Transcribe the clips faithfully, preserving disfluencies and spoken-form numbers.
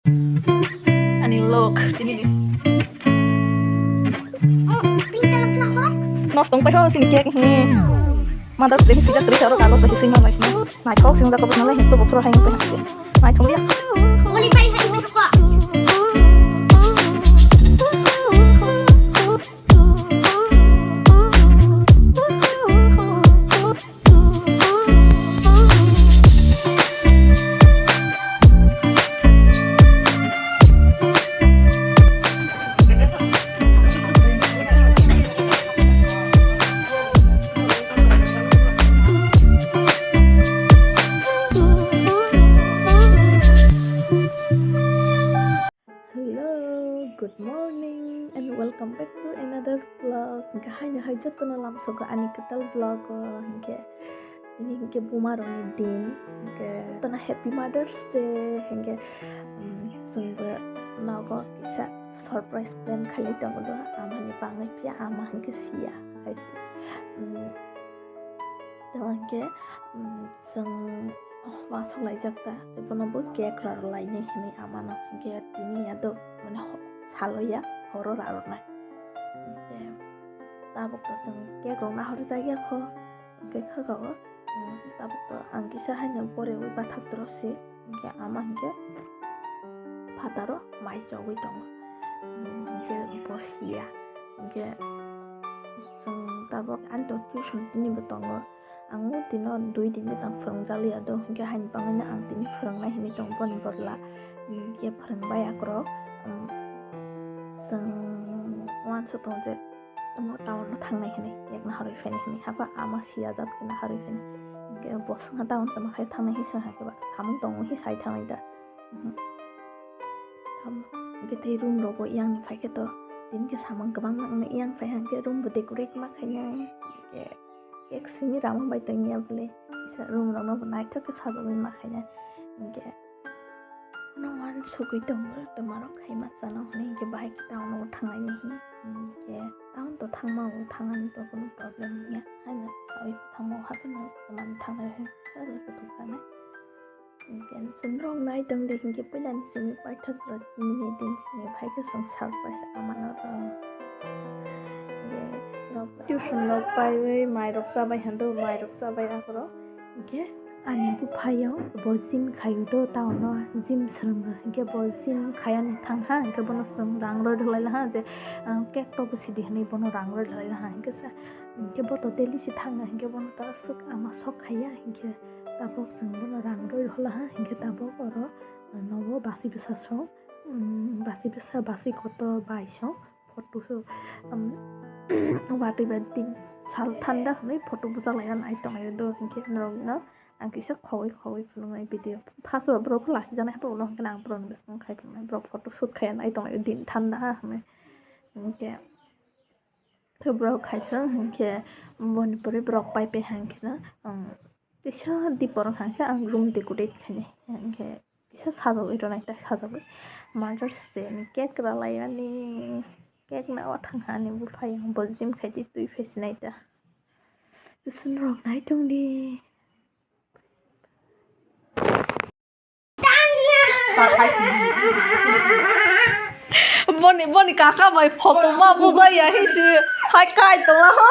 Ani lok, tini ni. Nos tong pai ho sini cake hi. Mother's Day hi sijak twi saro kalos bai sui ma lai sini. Naithok sini jako bwsna lai hi to buphuru hai nung pai ha sini. Naithok ya. Hello, good morning and welcome back to another vlog. Hingke haino hai jotono lamsogo ani kwtal vlog o. Hingke tini hingke buma rokni din. Hingke jotono happy Mother's Day. Hingke, um, chwngbo nogo kisa surprise plan khailai tongo do. Amani bangwi phiya ama hingke siya. Hai se. Um, tamo hingke, um, chwng Oh, wasok laijak ta, tei bono bo cake rw lainai hinui amano, hingke tini ya do, mane ho-, salo ya, horo rw rwnai. Hingke tabuk to chwng cake rok nahor jak ya kho, hingke kha o, um, tabuk to ang kisa haino pore ui bathak toro se, hingke ama hingke phataro mai chogui tongo, um, hingke bo siya, hingke chwng tabuk ani to tuition tini bo tongo. Ang o tino dui din bwtang phwrwngjakliya do, hwnkhe haini bagwino ang tini phwrwngnai hinwi tongo boni bodol o. Hwnkhe phwrwngbai akorok, um, chwng uansuk tongo je omo town o thangnai hinwi, cake naharwi phainai hinwi, haphai ama siyajak khe naharwi phainai. Hwnkhe bo swngkha town tongma khe thangnai hinwi swngkha khe ba samung tongo hinwi sai thangnai da. Mhm. Tamo hwnkhe tei room rogo yang phai khe to tini khe samung kwbangma wngnai, yang phai hwnkhe room bo decorate ma khainai. Hwnkhe Cake simi rama bai tongya bwle. Kisa room rokno bo naithok khe sajagwi ma khainai. Hwnkhe ano uansugwi tongo, twmarok khaima chana hwnwi hwnkhe bahai khe town o thangnai hinwi. Hwnkhe town to thangma o, thangnani to kunu problem wngya. Haino saui thangma o, haphano twmani thangnai hinwi kisa rw kuthuk janai. Hwnkhe chwng rok nai tong de hwnkhe puila ni simi paithak jora tini ni din simi phai khe chwng surprise amano rw. Hwnkhe rok tuition rok paiwi mai rok chabai hando, mai rok chabai akorok. Hwnkhe ani buphai o bo gym khaio do town o, gym swrwngo. Hwnkhe bo gym khayani thang ha, hwnkhe bono chwng rang rw rwlai ha je, ah, cake to bwsidi hwnwi bono rang rw rwlai ha. Hwnkhe sa, hwnkhe bo to daily se thango, hwnkhe bono to aswk ama sok khaiya, hwnkhe Tabuk chwng bono rang rwi hola ha, hinkhe tabuk oro nogo basi bwsa song, um, basi bwsa, basi kotor bai song photo so, um, watwi bai tin sal thanda hwnwi photo bwchak laina nai tonglaio do, hinkhe norokno ang kisa khogwi khogwi phunuknai video. First o borok lasijaknai haphai ulo hinkhe ang borokni bwskango khai phunuknai, borok photo shoot khaiya nai tonglaio din thanda ha hwnwi. Hinkhe. Khe borok khaisa hinkhe boni pore borok pai pai hinkhe no, um, kisa dipor hinkhe ang room decorate khainai hinkhe kisa sajagwi rwnai, tai sajagwi Mother's Day ni cake rwlaimani, cake nawa thangha ani buphai ang bo gym khaidi twi phaisinai ta. Chwng rok nai tongdi. Boni, boni kaka bai photo ma bujai ya hisi hai kai tong ho.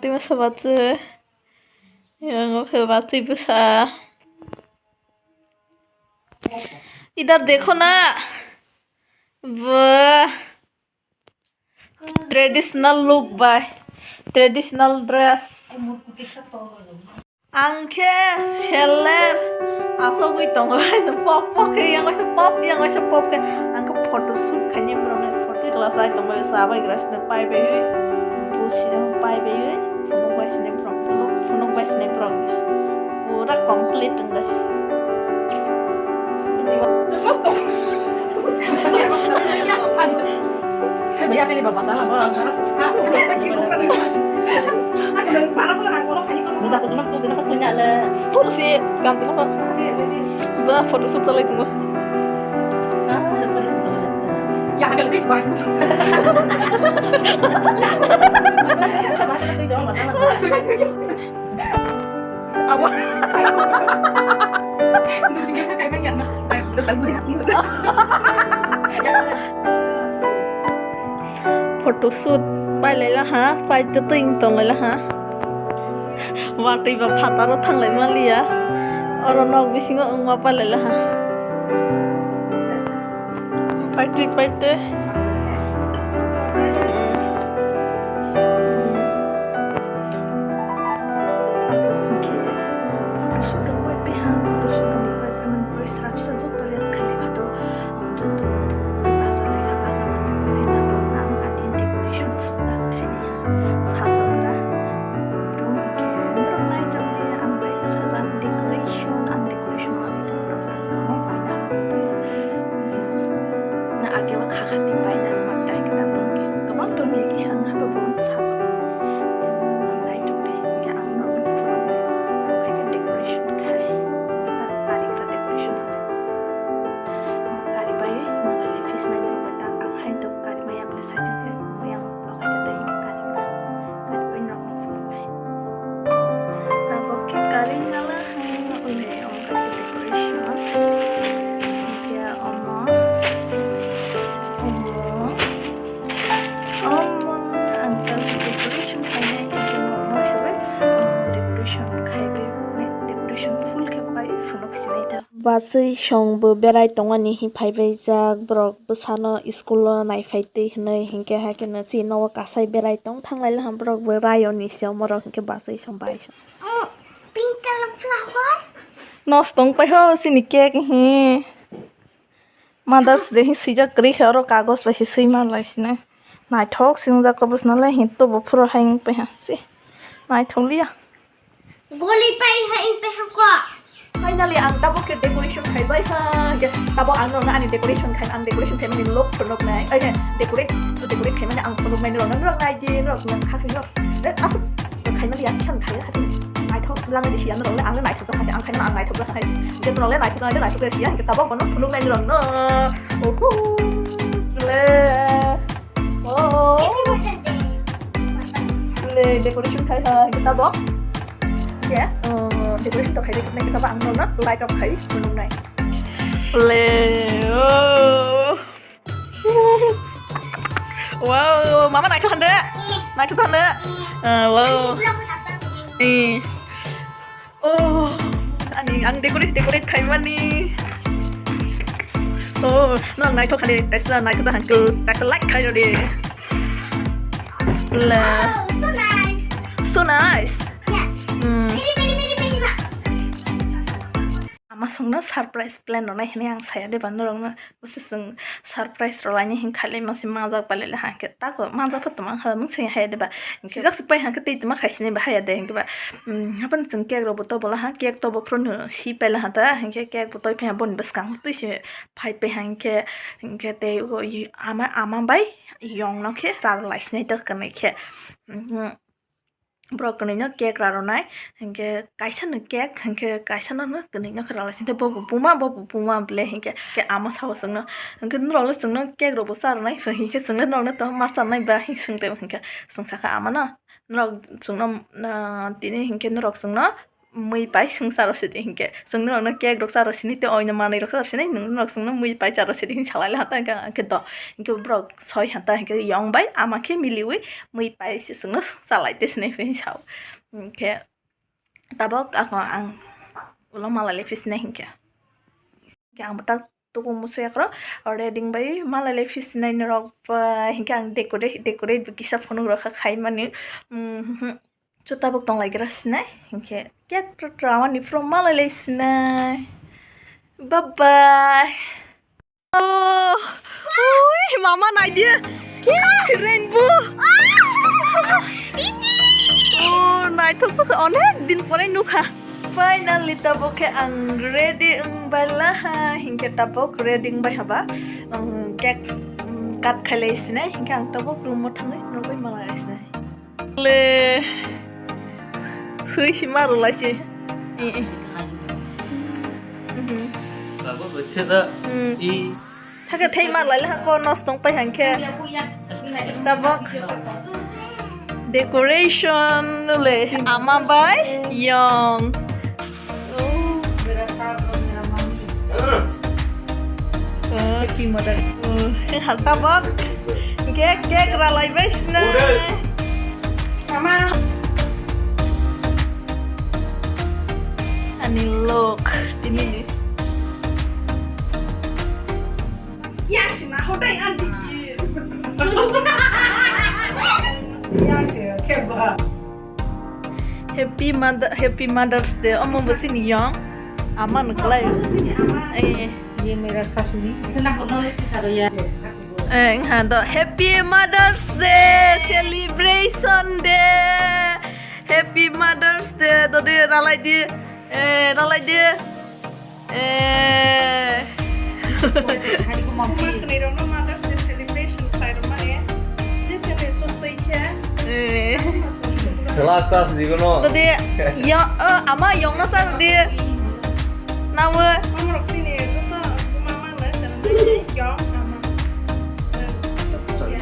Twi masa bache. Yang oke bache bwsa. Idhar dekho na. Wah. Traditional look bai, traditional dress. Ang khe seller asogwi tongo, pok pok khe yang waisa pop, yang waisa pop khe ang khe photo shoot khainai borokni photo class ai tongbai sa bai gra sida pai bai ui busi pai bai ui phunuk bai sini borok phunuk bai sini borok pura complete wngwi. Photo shoot chalai tongo. Abo. Photoshoot pai lai laha, pai twi tong lai laha. Watwi ba phataro thang lai maliya. Oro nok bisingo wngma pai lai laha. Paitwi, paitwi. Photoshoot rok bai piha, photoshoot rok ni bai piha, mani pore srapsa joto rest khainai kha to, joto bacha lekha bacha mani pore tabuk ang ani decoration start khainai ha, sajagra. Room hwnkhe norok nai tongdi, ang bai khe sajak decoration, ang decoration manwi tong norok nang tongmo paina rok tong. Na age o kha kha tei paina rok man tai khe nang tong khe kwbang tongni kisa wng ha bo bo sajak. Ang nai tongdi hwnkhe ang norok phunuknai, ang bai khe decoration khai, ta karigra decoration khai. Kari bai manwi le fis nai norok bai ta ang hai to kari maya bole sai se khe maya. Oke, tei ini kari gra. Kari bai nok nok phunuk bai. Tabok khe kari nala hai nok le, omo kaisa decoration. Oke, omo. Omo. Omo, ang kaisa decoration khainai, omo sabai, omo decoration khaibai, decoration full khe pai phunuk sinai ta. Bachwi songbo berai tongmani hinwi phaibaijak borok bwsano school o naiphaitwi hinwi, hinkhe haikhe no chini nogo kasai berai tong thanglai laha borok bo rayoni se omorok hinkhe bachwi song bai song. Oh, pink color flower. Nosto wng pai ho chini cake hi. Mother's Day hi swijak kwrwi khe oro kagoj bai se swi man lai sini. Naithok se wngjak khe bwsano le hi tobo phuru hai wng pai ha se. Naithok liya. Goli pai ha, ing pai ha ko. Finally, ang tabok khe decoration khai bai ha. Hingke tabok ang norokno ani decoration khai, ang decoration khaimani lok phunuknai. Ai, ne, decorate, decorate khaimani ang phunuknai norokno, norok nai di, norok nang kha khe norok. Eh, aswk khaimani yang kisa khai kha. Naithok lang di siya norok, ang naithok kha, ang khaimani ang naithok kha. Je norok le naithok kha, naithok kha siya, hingke tabok bono phunuknai norokno. Oho. Le. Oh. Happy birthday. Le decoration khai ha, kita bo. Ya, eh, decoration to khai dek, kita bo ang nona light up khai, nung nai. Le, oh. Wow, mama naithok hande. Naithok hande. Eh, wow. Eh. Oh, ani ang decorate, decorate khaimani. Oh, no, naithok khani, taisa naithok ta hangkel, taisa like khai rodi. La. Oh, so nice. So nice. Yes. Hmm. Very, very, very, very much. Ama songno surprise plan rwnai hinwi ang saya de ba norokno. Bwswk chwng surprise rwlaini hin khailai mase manjak bai laila ha, hwnkhe tako manjak pho tongma kha, mung se haya de ba. Hwnkhe jak se pai hwnkhe tei tongma khai sini ba haya de, hwnkhe ba, um, haphano chwng cake rok bo tobo la ha, cake tobo phuru no si pai la ha ta, hwnkhe cake bo toi phai ha boni bwskango twi se phai pai ha, hwnkhe, hwnkhe tei o i ama, ama bai yong no khe ral lai sinai ta kwrwngwi khe. Mhm. Borok kwnwi no cake ra rwnai, hinkhe kaisa no cake, hinkhe kaisa no no kwnwi no khe rwlai sing khe bo bo buma, bo bo buma ble hinkhe, khe ama sao chwngno, hinkhe norok le chwngno cake rok bo cha rwnai, hinkhe chwngno norok no tong ma chanai ba hinwi swng tong hinkhe chwng sakha ama no, norok chwngno, ah, tini hinkhe norok chwngno mui pai swng cha rw sidi hinkhe chwng norok no cake rok cha rw sini tei oino manwi rok cha rw sini, nwng norok chwngno mui pai cha rw sidi hinwi salai laha ta hinkhe, hinkhe do, hinkhe borok soi ha ta hinkhe yong bai ama khe miliwi mui pai se chwngno salai te sinai hinwi sao. Hinkhe tabok ako ang ulo malai lai phi sinai hinkhe. Hinkhe ang bo tak tuku musuya khoro, reading bai malai lai phi sinai norok bai hinkhe ang decorate, decorate bo kisa phunuk rokha khaimani. Hmm, hmm. Chutabok tong lai gra sinai hinkhe cake rok rawani phuru malai lai sinai. Bye bye. Oh, ui, mama, nai di. Ih, rainbow. Oh, naithok sok, onek din pore nukha. Finally, tabok khe ang ready wng bai laha. Hinkhe tabok ready wng bai haba. Ang cake, mm, cut khai lai sinai. Hinkhe ang tabok room o thangwi nugwi malai sinai. Le. Sui si maru lai si. I, i. Mhm. Kagos bai theda. Mm. I. Thaka thei mar lai ha ko nos tong pai hang khe. Tabok. Decoration le ama bai yong. Oh. Hatta bak cake, cake ralai bai sna. Sama. Ani lok tini ni. Yang sina hodai ani. Yang sih keba. Happy Mother, Happy Mother's Day. Omo bo sini yong. Ama no klai. Eh. Ye mera sasuri. Eh, ha do. Happy Mother's Day celebration day. Happy Mother's Day. Do de ralai di. Eh, ralai di. Eh. Hai ko mama. Mama kani rok no Mother's Day celebration khlai rok mani. Jese ne sok tei khe. Eh. Sela chas di kono. Tadi ya, eh, ama yong na sa di. Nawe. Mama rok sini joto mama le yong ama. Sok sok ya.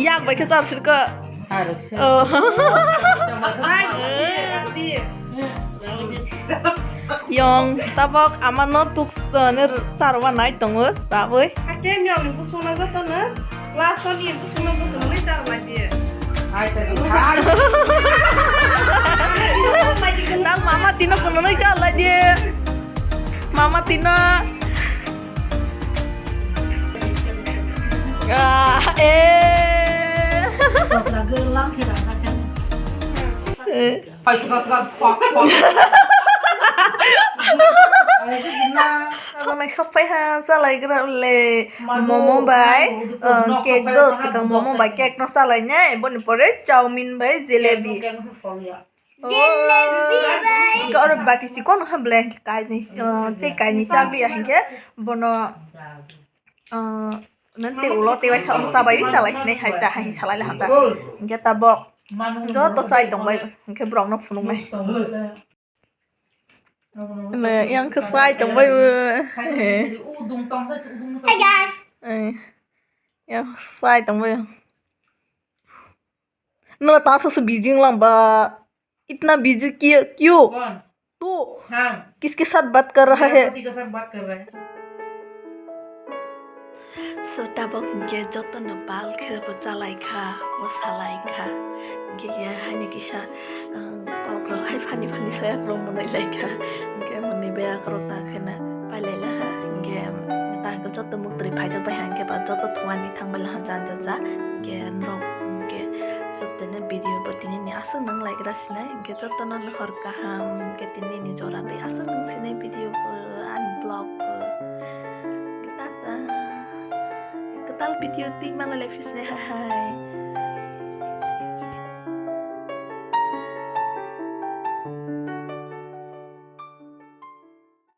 Yak bai khe char sirka. Oh. Yong tabok ama no tuk ne char wa nai tongo taboi. Ake nyong ni busung na joto no. Last ni busung na joto no char lai di. Tang mama tino kono no char lai di. Mama tino. Ah, eh. Eh. Tongnai sok phai ha, chalai gra le. Momo bai, uh, cake do, sikang momo bai cake no chalai nai, boni pore chowmin bai jalebi. Jalebi bai. Hingke oro bati si kono ha bele hingke kainwi, ah, tei kainwi chagwi ya hingke bono, ah, nang tei ulo tei waisa omo chabai chalai sinai hai ta hai salai le hanta. Hingke tabok joto chai tongbai hingke borok no phunuknai. Yang khe chai tongbai bo. Hey guys. Eh, yang chai tongbai. No ta sa su bijing lang ba. इतना बिजी क्यों, क्यों? कौन? तू। हाँ। किसके साथ बात कर रहा है? मेरा पति के साथ बात कर रहा है। So, tabok hingke joto no bal khe bo chalai kha, bo salai kha. Hingke ya haini kisa, um, kok rok hai phani phani saya rok monai lai kha. Hingke monai baya korok ta khe na pai lai la ha. Hingke ta hingke joto muk twi phaijak bai ha hingke ba joto thwngani thang bai la ha jan ja ja. Hingke norok hingke joto no video bo tini ni aswk nang lai gra sinai. Hingke jotono hor kaham, hingke tini ni jora tei aswk nwng sinai video bo, ani vlog bo. Tata. Kwtal video twi manlai lai phi sinai hai hai.